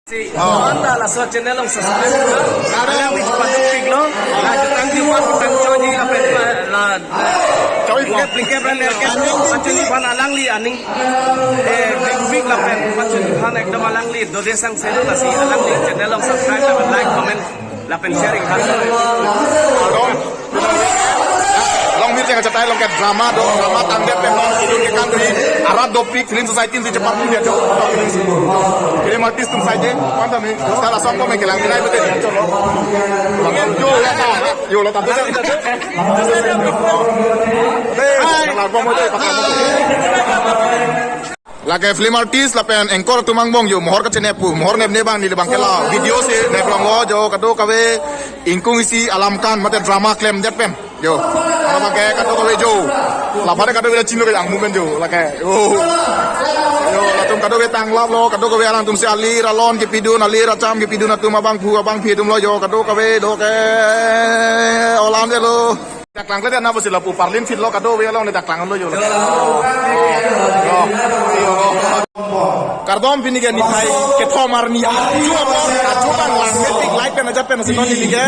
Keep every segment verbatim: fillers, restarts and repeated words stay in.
Si, oh, anta laso channel along subscribe kura. Alangli chepadukpiklo. La jutang jupan jutang choji lapen la, la, Choji lingkep, lingkep ran lingkep. Pachun jupan alangli aning, eh, big big lapen pachun jupan ekdom alangli dode sang selo, lasi alangli channel along subscribe lapen like, comment lapen share ikha. Along Longmirjeng achatai along ke drama do, drama tangdet pen non kidun ke kandri, arat dopik, film society si cheparpu dia jo. Film artist atum saije, panta me, star asong ko me kelang nai bete dia jo. Yo, la ta, yo, la ta. Hai. Lake film artist lapen anchor atum angbong jo, mohor kachenep pu, mohor nepne abang neli abang ke la video si nep rong lo jo, kadokave ingkung isi alamkan mate drama klemdet pen jo. Alam abang ke kadokave jo. Lapu ke kadokave chinglo ke angmu pen jo lake. Oh. Jo, latum kadokave tanglaplo, kadokave alangtum si alir alon kepidun, alir acham kepidun atum abangphu abangphi atum lo jo, kadokave do ke olam de lo. Dak klang kle na bosi lapu parlin phit lo, kadokave along ne dak klang lo jo. Kardom, pini ke niphai kethom arni arju apor, arju abang langmepik, like pen ajat pen si non neli ke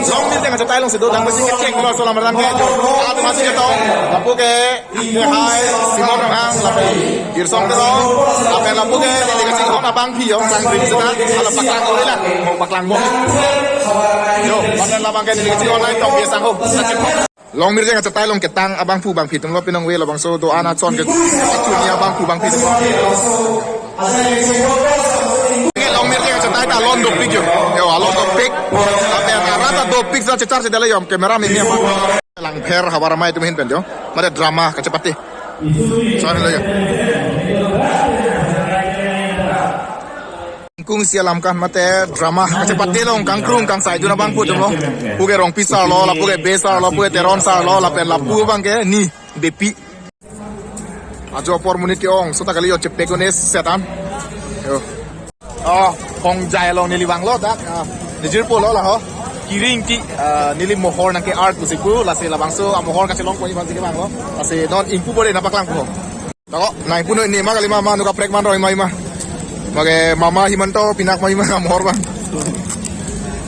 Longmirjeng achatai along si do dang si kecheng lo, so lam ran ke jo. Atum si keto, lapu ke, ke hai, Simon Ronghang, lapu Girsong Teron, lapen lapu ke neli kachinghon abangphi jo, sang ring seta, ala paklang ko la, mo paklang mo. Jo, lapen labang ke neli kachinghon lai tong biasa ho. Longmirjeng achatai along ketang abangphu abangphi atum lo, pinong ve labangso do-an achon ke chuni abangphu abangphi atum. Longmirjeng achatai ta alon dopik jo. Yo, alon dopik. Lapen arat ta dopik sa chechar chedale jo, camera me me abang. Langpher havar amei atum ahin pen jo. Mate drama kachepate. Sorry lo jo. Ingkung isi alamkan mate drama kachepate along kangkrung kangsai dun abangphu atum lo. Pu ke Rongpi sir lo, lapu ke Bey sir lo, pu ke Teron sir lo, lapen lapu abang ke ni Bepi. Ajo apor monit ke-ong sota kali jo, chepek un-e set an. Yo. Oh, Hongjai along neli vanglo dak. Ah, nejirpo lo la ho. Kiri Ingti, ah, neli mohor nangke-art pusi pu, lasi labangso amohor kachelong pon-i abang si kevanglo. Lasi non ingpu bore nangpaklangpo. Tako, nangpu noi ne ma kali ma, ma nu kaprek man roi ma ima. Mage mama Himanta pinak ma ima mohor abang.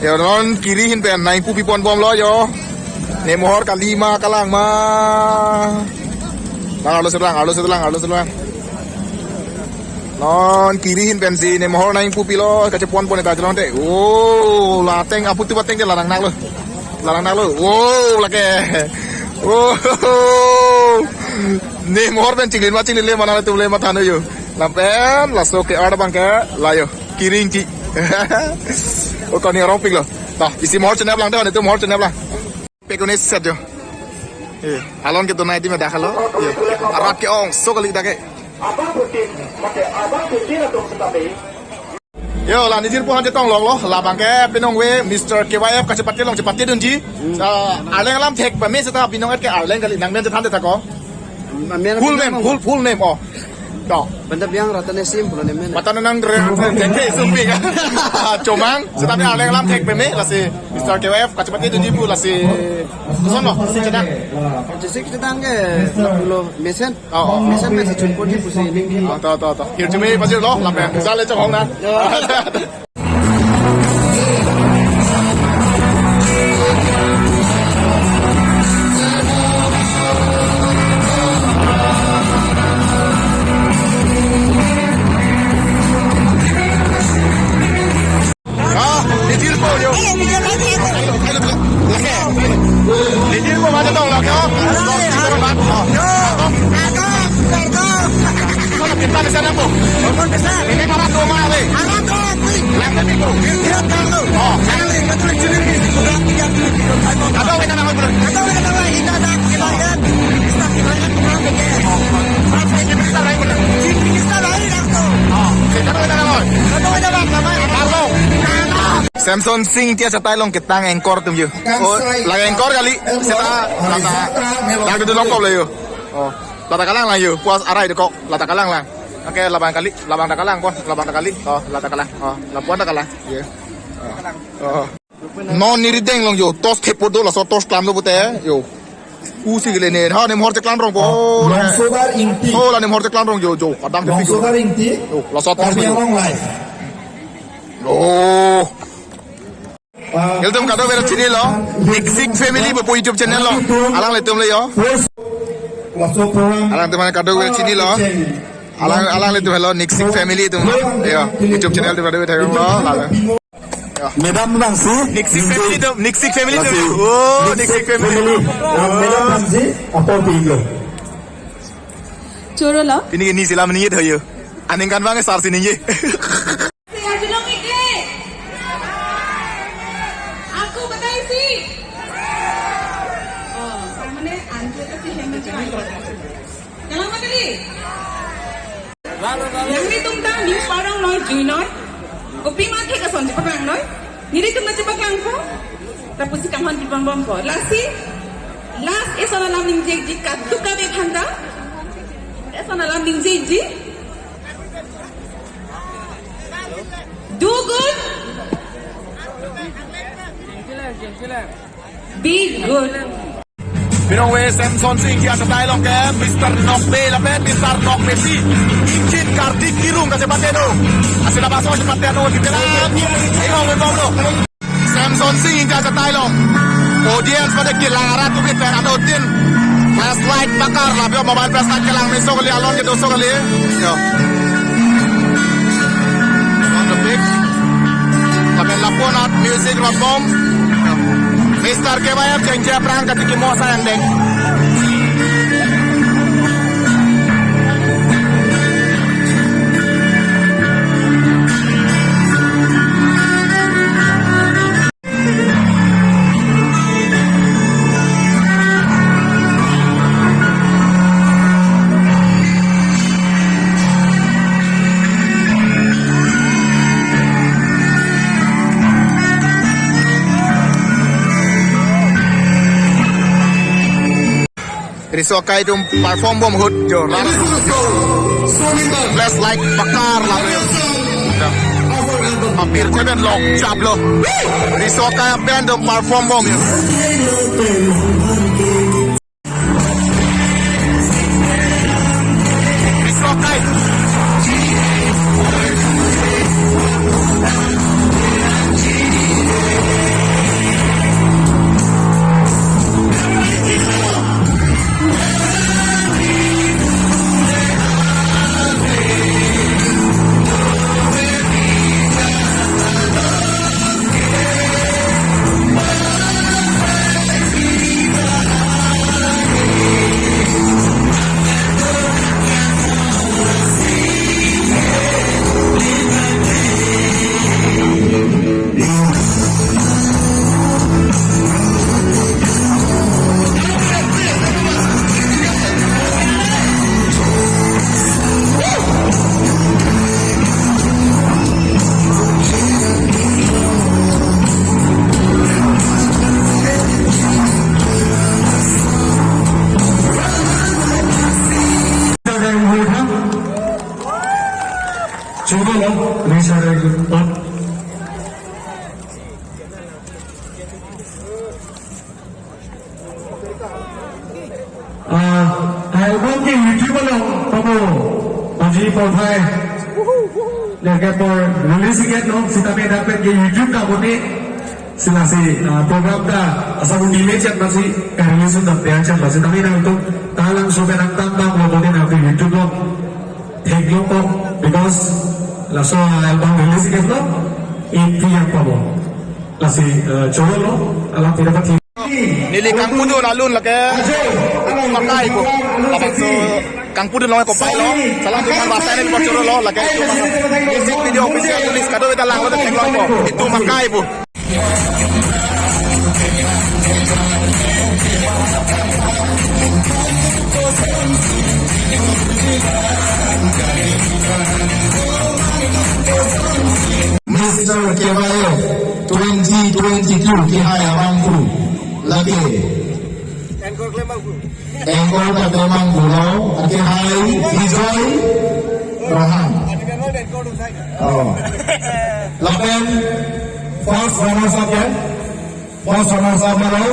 Yo, non kiri ahin pen nangpu pipon bomlo jo. Ne mohor kali ma kalang ma. Lang arlo selang, arlo selang, arlo selang. Non kiri ahin pen si ne mohor nangpu pilo, kachepon pon ta chelong te. Oh, la ateng aputu ateng ke la nang nang lo. La nang nang lo. Wow, lake. Oh. Ne mohor pen chinglin ma chinglin le mana tu le matha noi jo. Lapen laso ke-art abang ke la jo. Kiri Ingti. Oh, koni arong piklo. Ta, isi mohor chenep lang de, tu mohor chenep lang. Pek un-e set jo. Eh, alon ke donai di me dak lo. Yo. Arat ke-ong so kali dak ke. Yo, la nejirpo aphan chetong longlo, labang ke pinong ve Mister K Y F kachepate along chepate dunji. Hmm. Sa arleng alam thek pame seta pinong et ke arleng kali, nangmen chethan de tako. Amen full name, full, full name, oh. To. Banda biang Ratan Esim pulo nemen. Mata nang re thek ke sumping. Chomang, seta arleng alam thek pame, lasi Mister K Y F kachepate dunji pu, lasi. Sono, si chedang. Jesi chedang ke pulo mesen. Oh, oh. Mesen mesen chun pon ji pusi ning. Oh, to, to, to. Hirjume pajirlo, lapen jale chong hong na. Yo. Ah, nejirpo jo. Nejirpo ma chetong lake. Kita bisa nampu. Ini para doma le. Lang tadi ko. Oh. Atau kita nama dulu. Atau kita nama, kita ada, kita lihat. Kita lihat. Oh. Kita nama dulu. Samson Singh Ingti achatai along ketang anchor atum jo. Oh, la anchor kali. Seta, la ta, la ta dun longkop le jo. Oh, la ta kalang lang jo. Puas arai de kok, la ta kalang lang. Oke, labang kali, labang ta kalang, puas, labang ta kali. Oh, la ta kalang. Oh, lapu-an ta kalang. Ye. Oh. Non neli deng long jo, tos thepo do, laso tos klam do pute, jo. Usi gele ne, ha, ne mohor cheklang rong po. Oh, la. Longsobar Ingti. Oh, la ne mohor cheklang rong jo, jo. Kadang ke pik. Longsobar Ingti. Jo, laso tos Karbi jo. Anglong Live. Ilitum kadokave chinilo, Niksik Family pu YouTube channel lo. Alanglitum le yo. Alanglitum kadokave chinilo. Alang, alanglitum helo, Niksik Family atum lo. Yo, YouTube channel atum kadokave thek lo. Lalo. Madam nangsi. Niksik Family atum, Niksik Family atum. Oh, Niksik Family. Madam nangsi. Apa pinlo? Choro lo. Pini ke ni sila menit hoyo. Aningkan bang sar sini ye. Saya julung ikli. Aku betai si. Oh, samane antu itu si hemen cakap. Jalan ma kali. Nanglitum ta news parong noi, jui noi. Kopi ma ke kason chepaklang noi. Nelitum ta chepaklangpo. Lapusi kaman di bom bom po. Lasi. Last eson alam ningjekji kadokave aphanta. Eson alam ningjekji. Do good. Be good. Pirong we Samson Sing Ingti achatai along ke Mister Nokbe lapen Mister Nokbe si. Ingchin Kartik Kirung kachepate do. Asila baso chepate do. Titela. Ingong we bom do. Samson Sing Ingti achatai along. Audience pada kilang arat tubit pen adotin. Flashlight bakar la, bio mobile flashlight kelang meso kali, alon kedo so kali. Yo. On the big. Lapen lapu-an music rot bom. Yo. Mister K Y F jeng jeprang kachikimo sayang deng. Riso akai atum perform bom ahut jo. Flashlight bakar la. Hampir chepen lok chap lo. Riso akai band atum perform bom yo. Riso akai. Choro lo, Richard Pot. Ah, album ke YouTube along pabo, Aji Porphai. Lagi por release iketlo, sitame dapat ke YouTube ta bote. Silasi, ah, program ta asal undi lecet masih ka-release unta tiang chat lasi. Tapi nangtum ta langsung penang tam tam lo bote nang YouTube lo. Theklongpo, because laso album release iketlo, eight P M pabo. Lasi, eh, choro lo, alam tidak pati. Neli kangpudun alun lake, makai po. Lapen so, kangpudun lo kopai lo. Salam tuman basa ni choro lo, lake itu music video official release kadokave ta langlo, theklongpo. Itu makai po. Mister K Y F twenty twenty-two kehai abangphu lake. Anchor ta klemangphu lo, akehai Bijoy Rohan. Oh. Lapen first runners up ya. First runners up lo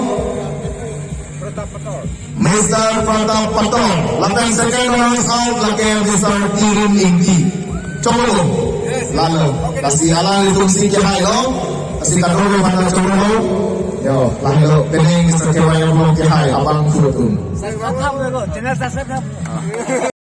Mister Pratap Pator. Lapen second runners up lake Mister Kirin Ingti. Choro. Lalo. Lasi alanglitum si kehai lo. Lasi kadokave aphan nangchoro lo. Yo, lahelo, penang Mister K Y M Ronghang kehai abangphu atum.